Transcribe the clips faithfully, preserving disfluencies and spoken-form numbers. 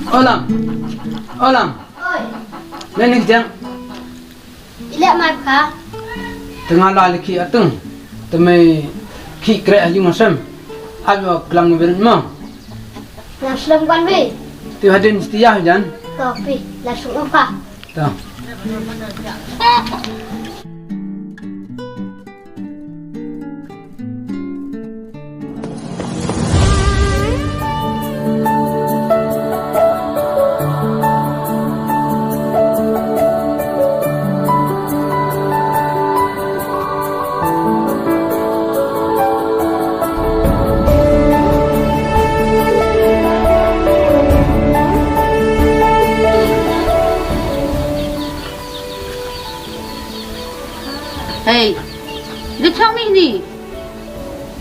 Olam. Olam. Oi. Nani jang. Ilek mar ka. Tengah la liki atung. Teme ki kreh ayu masem. Ayo kelang birin mo. Nang slem kan be. Tu hadin setia jan. Tapi langsung apa? Ta. Hei, de chong mi ni.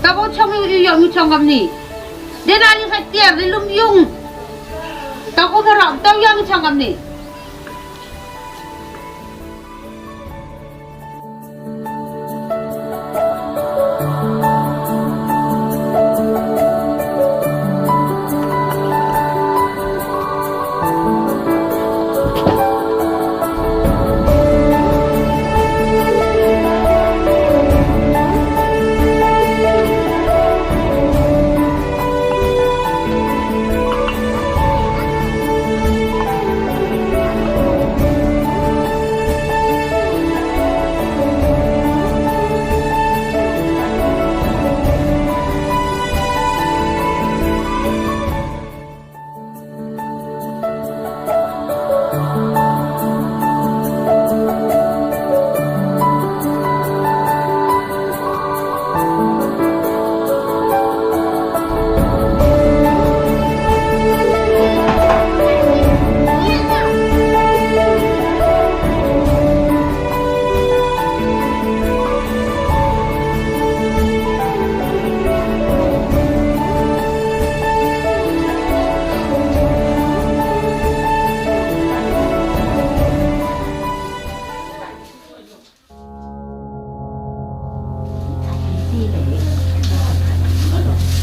Ka bo chong mi u yoh mi chong kam ni. De na ni sa tiar de lum yung. Ka ko mo ram tau yoh mi chong kam ni.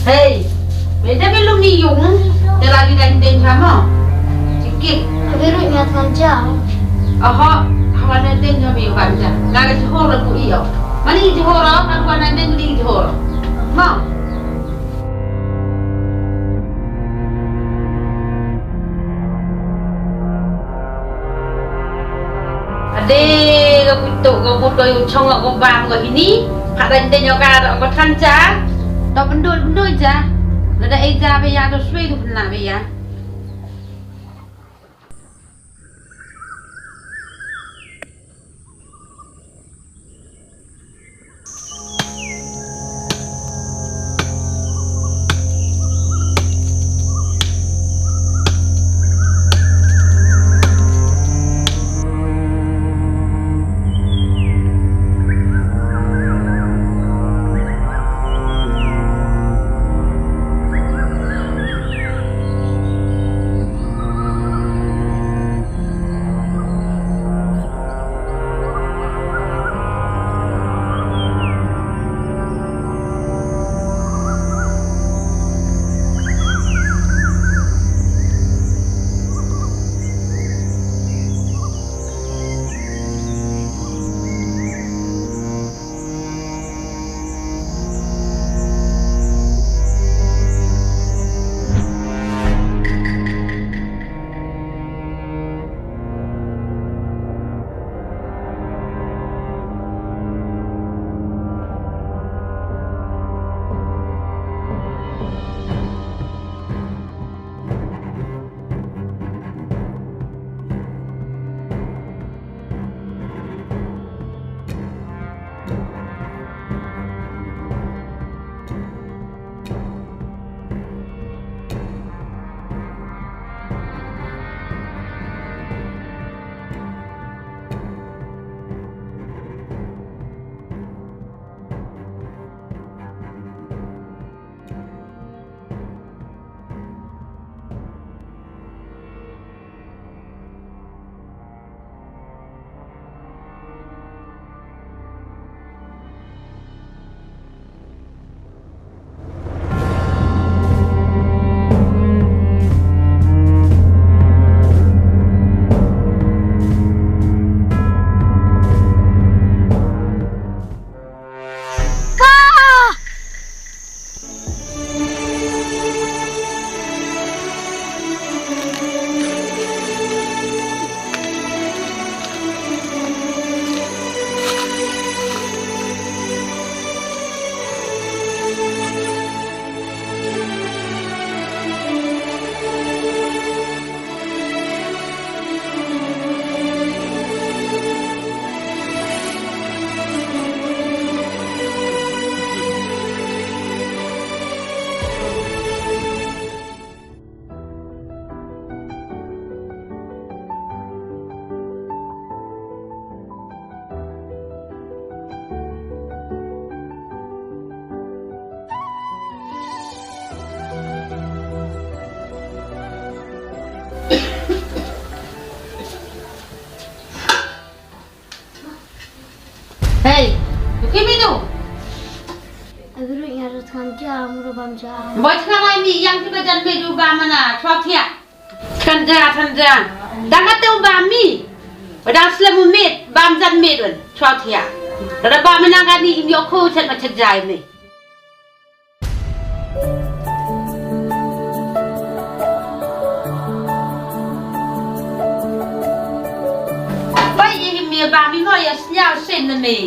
Hei, beda belum ni yung, tera di dan den sama. Sikit. Beru nya tanja. Aha, hawa na den jam yung kanja. Nara Johor aku iyo. Mani Johor, aku na den di Johor. Ma. Ade ka kutu ka kutu yung chong ka bam ka hini. Hada inte nyoka da ka tanja. To pendul pendul ja. Lada eja be ya to sui tu pena be ya. Jam ru bam jam. Boi thnga ngai mi yang ki ba jan me du ba mana chwa thia. Than ja, than ja. Dang ka te u ba mi. Ba dang slem u mit, bam jan mit un chwa thia. Da ba mana ka ni im yo ko chat ma chat jai mi. Bai i mi ba mi mo ya snya sen na mi.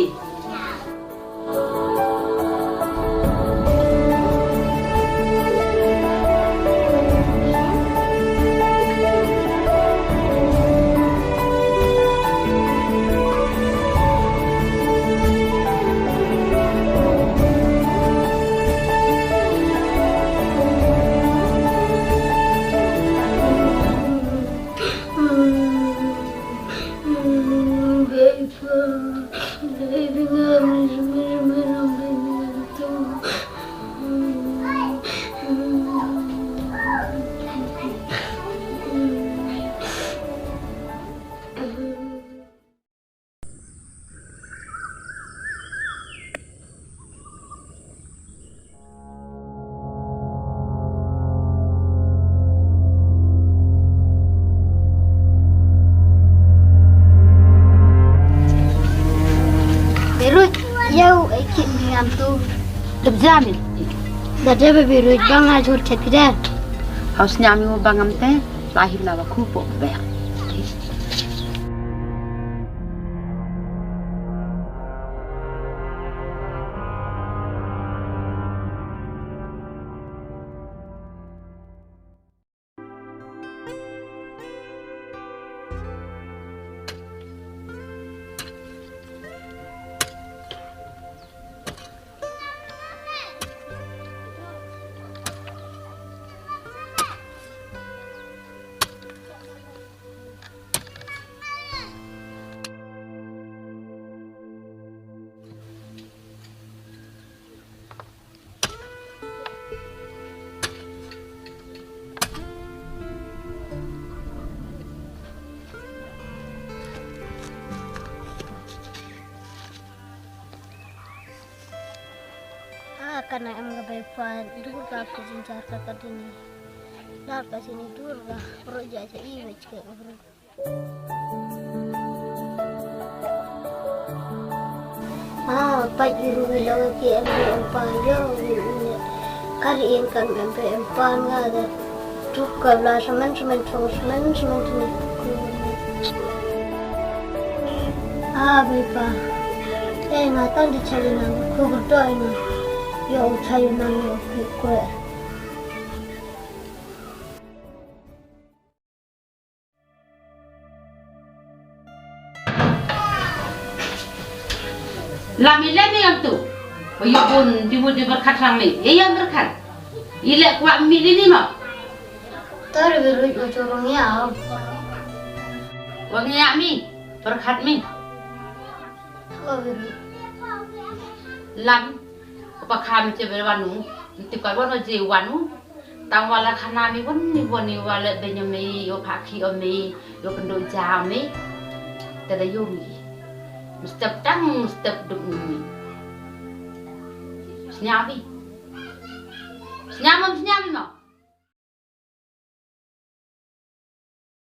Berut, yow, e kit mi ngam tu. Lep jam i. Da de be berut, bang a jur chet pide. Haus nyam i bang am te, lahir lawa ku po be. Ah, kana em ka bai pan, dur ka ka jinjar ka ka dini. Lar ka sini dur ka, pro ja ja i wech ka ka bro. Ah, pa i ru wi lo ki em ru em pa yo wi wi ne. Kari in kan em pe em pa nga da. Tuk ka la samen samen chong samen samen tini. Ah, bai pa. Eh, nga tan di chali nang, ku ku to ina. Yo, chayu nang yo, ki kwe. Lam i le mi am tu. Wa yo bun di mu di berkat sang mi. E ya berkat. I le kwah mi di ni ma. Tar berut wa chorong ya. Wa ngi ya mi. Berkat mi. Wa berut. Lam. Ko pa kha mi che berwanu. Nti ka wanu je wanu. Tang wala khana mi won ni won ni wala benyam mi, yo phakhi o mi, yo pendu ja mi. Te da yo mi. Mestep tang, mestep duk mi. Snya mi. Snya mam